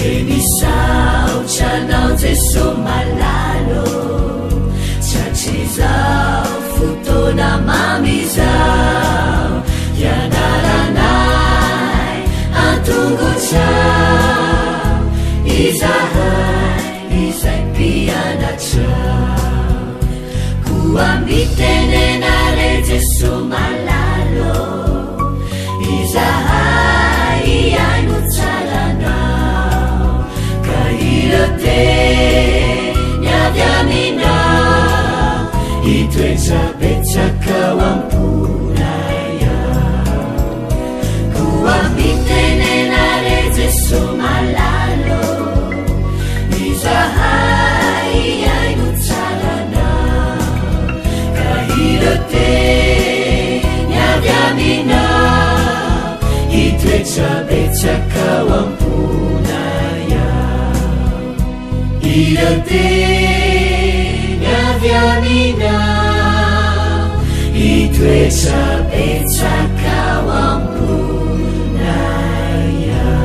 Dia misaotra anao Jeso malala ô, Tratrizao fotoana mamy izao, Hianaranay an-tongotrao, Izahay izay mpianatrao. Koa mitenena re Jeso malala ô, Izahay hihaino tsara anao, Ka ireo teny avy aminao, Hitoetra betsaka ao am-ponay ao. Koa mitenena re Jeso malala ô, Izahay hihaino tsara anao, Ka ireo teny avy aminao, Hitoetra betsaka ao am-ponay ao. Ireo teny avy aminao, Hitoetra betsaka ao am-ponay ao.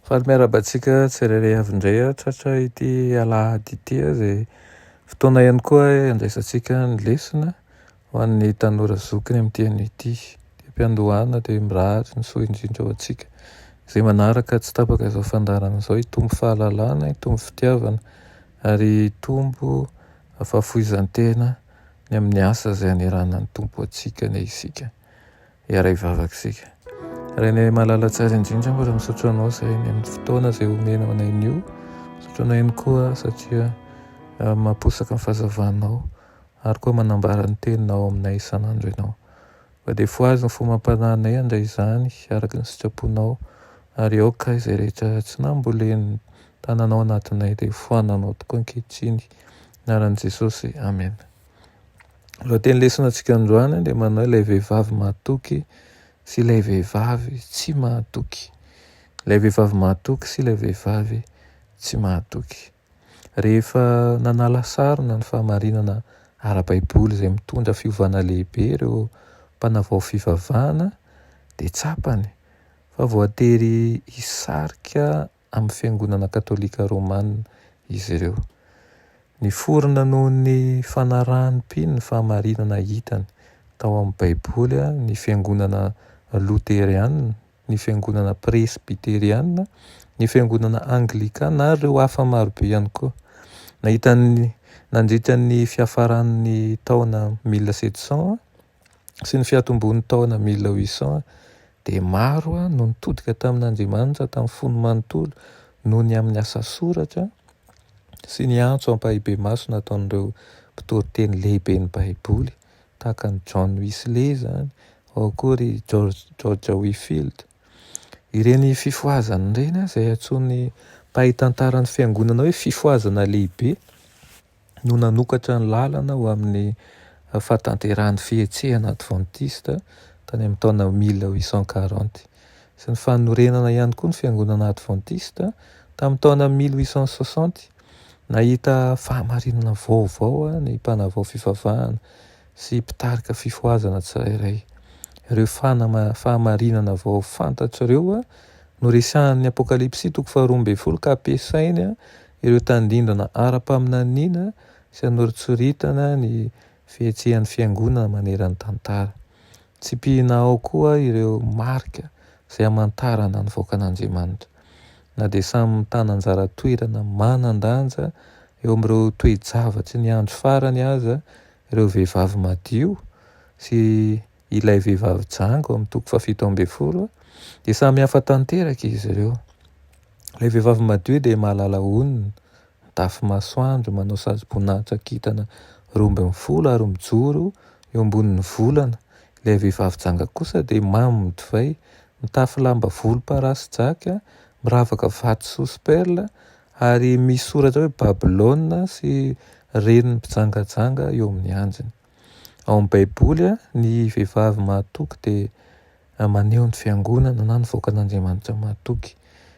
Faly miarahaba antsika tsirairay avy indray tratra ity alahady ity izay fotoana ihany koa handraisantsika ny lesona ho an'ny tanora zokiny amin'ity anio ity. Dia am-piandohana dia mirary ny soa indrindra ho antsika izay manaraka tsy tapaka izao fandaharana izao hitombo fahalalana, hitombo fitiavana ary hitombo fahafoizan-tena ny amin'ny asa izay haneranan'ny Tompo antsika anie isika. Hiara-hivavaka isika. Rainay malala tsara indrindra, mbola misaotra anao izahay ny amin'ny fotoana izay omenao anay anio. Misaotra anao ihany koa satria ah, mamposaka ny fahazavanao ary koa manambara ny teninao aminay isan'andro ianao. Fa dia fohazy ny fo mampanahinay handray izany araka ny sitraponao ary aoka izay rehetra tsy nambolen'ny tananao anatinay dia foananao tokoa ankehitriny. Anaran'i Jesosy. Amena. Lohateny lesona antsika androany dia manao ilay vehivavy mahatoky sy ilay vehivavy tsy mahatoky. Ilay vehivavy mahatoky sy ilay vehivavy tsy mahatoky. Rehefa nanala sarona ny fahamarinana ara-baiboly izay mitondra fiovana lehibe ireo mpanavao fivavahana dia tsapany fa voatery hisarika amin'ny Fiangonana Katolika Romana izy ireo. Niforona noho ny fanarahan'ny mpino ny fahamarinana hitany tao amin'ny Baiboly ny Fiangonana Loteriana, ny Fiangonana Presbyteriana, ny Fiangonana Anglikana ary ireo hafa marobe ihany koa. Nahita ny nandritra ny fiafaran'ny taona 1700 sy ny fiatombohan'ny taona 1800 dia maro no nitodika tamin'Andriamanitra tamin'ny fony manontolo noho ny amin'ny asa soratra sy ny antso ampahibemaso nataon'ireo mpitoriteny lehiben'ny Baiboly tahaka an'i John Wesley izany, ao koa ry George, George Whitefield. Ireny fifohazana ireny izay antsoin'ny mpahay tantaran'ny fiangonana hoe fifohazana lehibe no nanokatra ny lalana ho amin'ny fahatanterahan'ny fihetsehana advantista tany amin'ny taona 1840, sy ny fanorenana ihany koa ny fiangonana advantista tamin'ny taona 1860. Nahita fahamarinana vaovao ny mpanavao fivavahana sy mpitarika fifohazana tsirairay. Ireo fahamarinana vao fantatra ireo no resahan'ny Apokalypsy toko faharoa ambin'ny folo ka ampiasainy ireo tandindona ara-paminaniana sy anoritsoritana ny fihetsehan'ny Fiangonana maneran'ny tantara. Tsipihina ao koa ireo marika izay hamantarana ny vahoakan'Andriamanitra. Na dia samy mitana anjara toerana manan-danja eo amin'ireo toe-javatry ny andro farany aza ireo vehivavy madio sy ilay vehivavy janga ao amin'ny toko fahafito ambin'ny folo, dia samy hafa tanteraka izy ireo. Ilay vehivavy madio dia mahalala honina, mitafy masoandro, manao satroboninahitra kintana 12 ary mijoro eo ambonin'ny volana. Ilay vehivavy janga kosa dia mamo divay, mitafy lamba volomparasy jaky, miravaka vatosoa sy perla ary misy soratra hoe Babylona sy renin'ny mpijangajanga eo amin'ny andriny. Ao amin'ny Baiboly, ny vehivavy mahatoky dia maneho ny fiangonana na ny vahoakan'Andriamanitra mahatoky.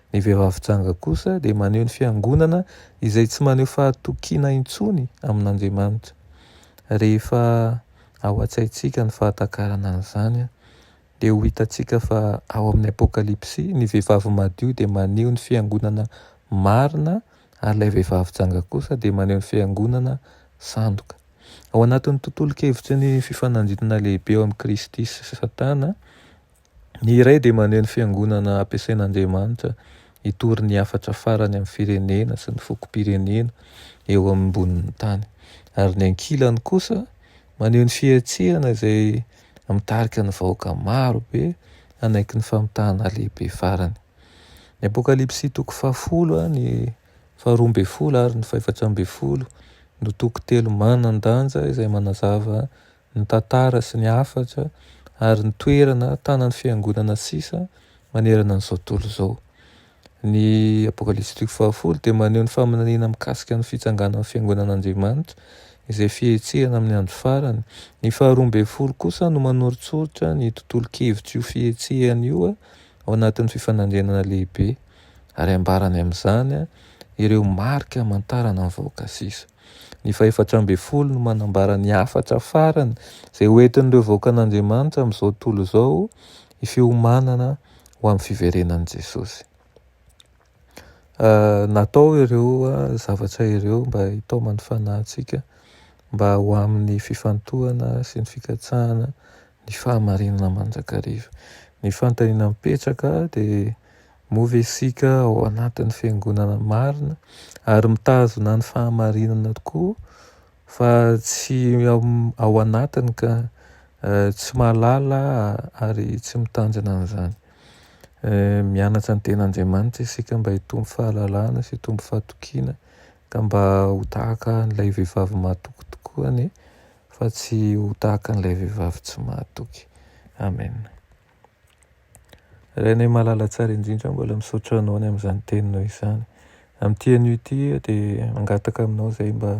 Ny vehivavy janga kosa dia maneho ny fiangonana izay tsy maneho fahatokiana intsony amin'Andriamanitra. Rehefa ao an-tsaintsika ny fahatakarana an'izany, dia ho hitantsika fa ao amin'ny Apokalypsy, ny vehivavy madio dia maneho ny fiangonana marina ary ilay vehivavy janga kosa dia maneho ny fiangonana sandoka. Ao anatin'ny tontolon-kevitry ny fifanandrinana lehibe eo amin'i Kristy sy Satana, ny iray dia maneho ny fiangonana ampiasain'Andriamanitra hitory ny hafatra farany amin'ny firenena sy ny fokom-pirenena eo ambonin'ny tany, ary ny ankilany kosa maneho ny fihetsehana izay mitarika ny vahoaka maro be hanaiky ny famitahana lehibe farany. Ny Apokalypsy toko fahafolo, ny faharoa ambin'ny folo ary ny fahefatra ambin'ny folo no toko telo manan-danja izay manazava ny tantara sy ny hafatra ary ny toerana tanan'ny fiangonana sisa manerana an'izao tontolo izao. Ny Apokalypsy toko fahafolo dia maneho ny faminaniana mikasika ny fitsanganan'ny fiangonan'Andriamanitra izay fihetsehana amin'ny andro farany. Ny faharoa ambin'ny folo kosa no manoritsoritra ny tontolon-kevitr'io fihetsehana io ao anatin'ny fifanandrinana lehibe ary ambarany amin'izany ireo marika hamantarana ny vahoaka sisa. Ny fahefatra ambin'ny folo no manambara ny hafatra farany izay hoentin'ireo vahoakan'Andriamanitra amin'izao tontolo izao ny fiomanana ho amin'ny fiverenan'i Jesosy. Natao ireo zavatra ireo mba hitaoman'ny fanahintsika mba ho amin'ny fifantohana sy ny fikatsahana ny fahamarinana mandrakariva. Ny fanontaniana mipetraka dia moa ve isika ao anatin'ny fiangonana marina ary mitazona ny fahamarinana tokoa fa tsy ao anatiny ka tsy mahalala ary tsy mitandrina an'izany. Mianatra ny tenin'Andriamanitra isika mba hitombo fahalalana sy hitombo fahatokiana ka mba ho tahaka an'ilay vehivavy mahatoky tokoa anie fa tsy ho tahaka an'ilay vehivavy tsy mahatoky. Amen. Rainay malala tsara indrindra, mbola misaotra anao ny amin'izany teninao izany. Amin'ity anio ity dia mangataka aminao izay mba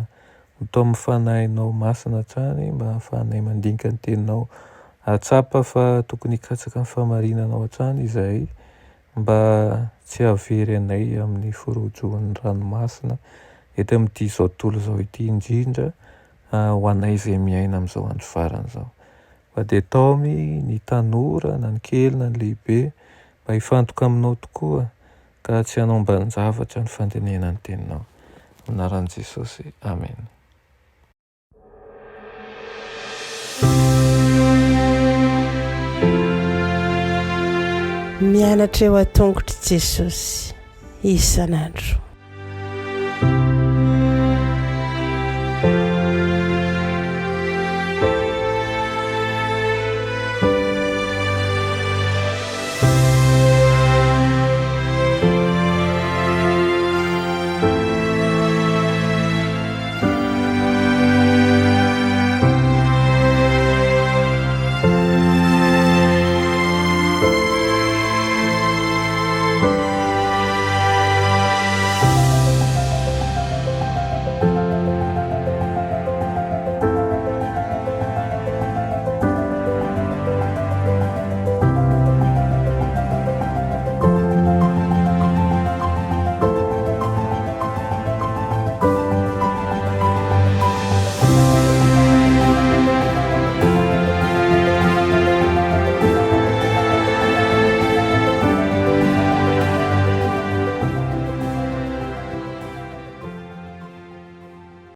ho tao amin'ny fanahinao masina hatrany mba hahafahanay mandinika ny teninao. Hahatsapa fa tokony hikatsaka ny fahamarinanao hatrany izahay mba tsy hahavery anay amin'ny firohotrohon'ny ranomasina eto amin'ity izao tontolo izao ity indrindra ho anay izay miaina amin'izao andro farany izao. Fa dia taomy ny tanora na ny kely na ny lehibe mba hifantoka aminao tokoa ka tsy hanao ambanin-javatra ny fandinihana ny teninao. Amin'ny anaran'i Jesosy, amena. Mianatra eo an-tongotr'i Jesosy isan'andro.